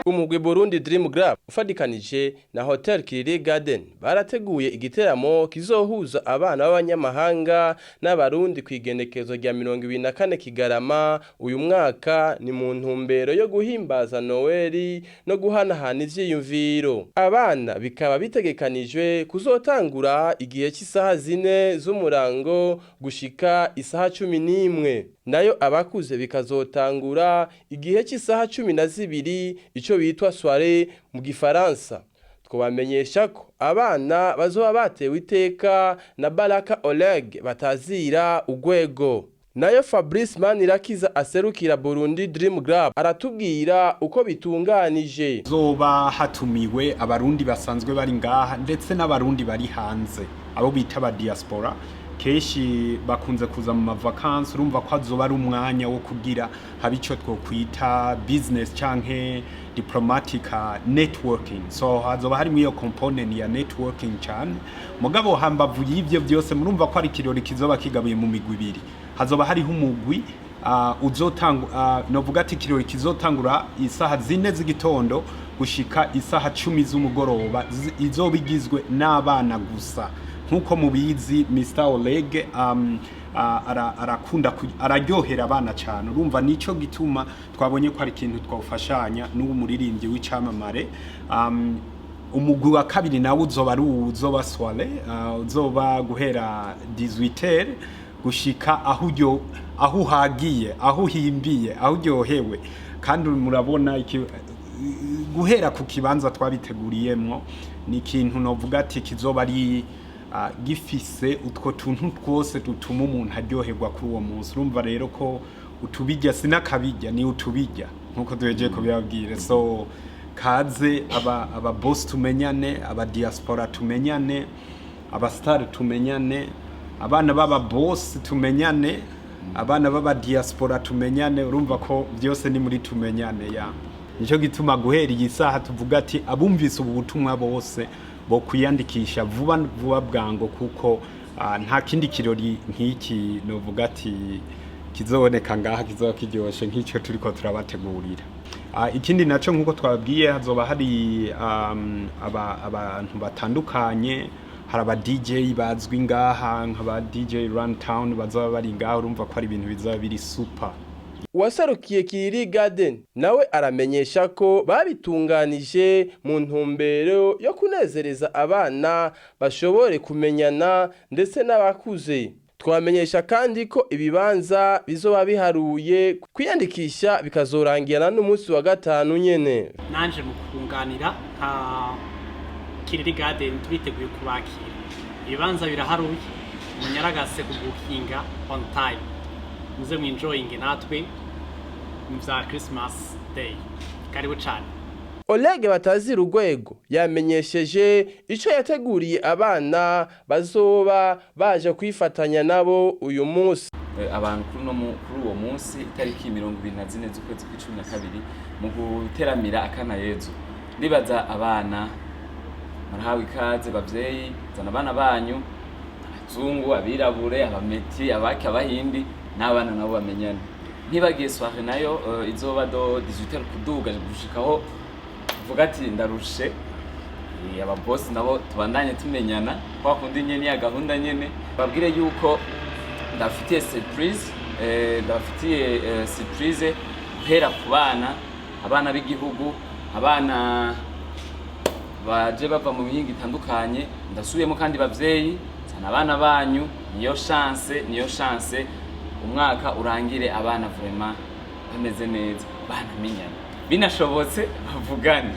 Umugwi Burundi Dream Club ufadikanije na Hotel Kiriri Garden barateguye igiteramo kizohuza abana b'abanyamahanga n'Abarundi kw'igenekezo rya 24 Kigarama uyu mwaka. Ni mu ntumbero yo guhimbaza Noeli no guhanahana ivyiyumviro. Abana bikaba bitegekanijwe kuzotangura igihe cy'isaha 4 z'umurango gushika isaha 11, nayo abakuze bikazotangura igihe cy'isaha 12, ico bitwa soirée mu Gifaransa. Twabamenyesha ko abana bazoba batewe iteka na Baraka Oleg batazira Ugwego. Nayo Fabrice Manirakiza aserukira Burundi Dream Club aratubwira uko bitunganije. Zoba hatumiwe Abarundi basanzwe bari ngaha, ndetse n'Abarundi bari hanze, abo bita ba diaspora. Kenshi bakunze kuza mu mavakansi. Urumva ko azoba ari umwanya wo kugira haba ico twokwita business canke diplomatic networking. So hazoba harimo iyo component ya networking cyane. Mugabo hambavu y'ivyo byose, murumva ko ari ikirori kizoba kigabuye mu migwi ibiri. Hazoba hariho umugwi uzotanga, novuga ati ikirori kizotangura isaha 4 z'igitondo gushika isaha 10 z'umugoroba, izoba igizwe n'abana gusa. Nk'uko mubizi, Mr Oleg arakunda araryohera abana cyane. Urumva nico gituma twabonye ko ari ikintu twafashanya n'uwo muririmbyi w'icamamare. Umugwi wa kabiri nawe uzoba ari uzoba soirée, uzoba guhera 18h gushika aho uryo, aho uhagiye, aho uhimbiye, aho uryohewe. Kandi murabona guhera ku kibanza twabiteguriyemwo, ni ikintu novuga ati kizoba ari gifise utwo tuntu twose dutuma umuntu aryoherwa kuri uwo munsi. Urumva rero ko utubijya sinakabijya, ni utubijya nkuko duhejeje kubibabwira. So kaze aba boss tumenyane, aba diaspora tumenyane, aba star tumenyane, abana b'aba boss tumenyane, abana b'aba diaspora tumenyane. Urumva ko byose ni muri tumenyane ya. Nicyo gituma guhera iyi saha tuvuga ati abumvise ubu butumwa bose bo kwiyandikisha vuba vuba bwango, kuko nta kindi kirori nk'iki novuga ati kizoboneka ngaha kizoba kiryoshe nk'icyo turiko turabategurira. Ikindi naco, nk'uko twabwiye, hazoba hari abantu batandukanye. Hari aba DJ bazwi ngaha nk'aba DJ Runtown bazoba bari ngaha. Urumva ko ari ibintu bizoba biri super. Uwaserukiye Kiriri Garden nawe aramenyesha ko babitunganije mu ntumbero yo kunezereza abana bashobore kumenyana ndetse n'abakuze. Twamenyesha kandi ko ibibanza bizoba biharuye, kwiyandikisha bikazorangirana n'umunsi wa gatanu nyene. Nanje mu kunganira nka Kiriri Garden, turiteguye kubakira. Ibibanza biraharuye, munyaragase kubukinga on time, muze mwinjoyinge natwe mu vya Christmas Day. Karibu cane. Oleg batazira Urwego yamenyesheje ico yateguriye abana bazoba baje kwifatanya nabo uyu munsi. Abantu kuri uno kuri uwo munsi, itariki 24 z'ukwezi kw'icumi na kabiri, mu guteramira akana Yezu, ndibaza abana murahawe ikaze. Bavyeyi, zana abana banyu, abazungu, abirabure, abameti, abaki, Abahindi, n'abana nabo bamenyane. Ntibagiye soirée nayo, izoba de 18h kuduga gushikaho vuga ati ndarushe. Ababosi nabo tubandanye tumenyana kwa kundi nyene ya gahunda nyene. Babwire yuko ndafitiye surprise, ndabafitiye surprise guhera ku bana, abana b'igihugu, abana baje bava mu mihingo itandukanye. Ndasubiyemo kandi, bavyeyi, zana abana banyu, niyo chance, niyo chance. Umwaka urangire abana vraiment bameze neza, banamenyana, binashobotse bavugane.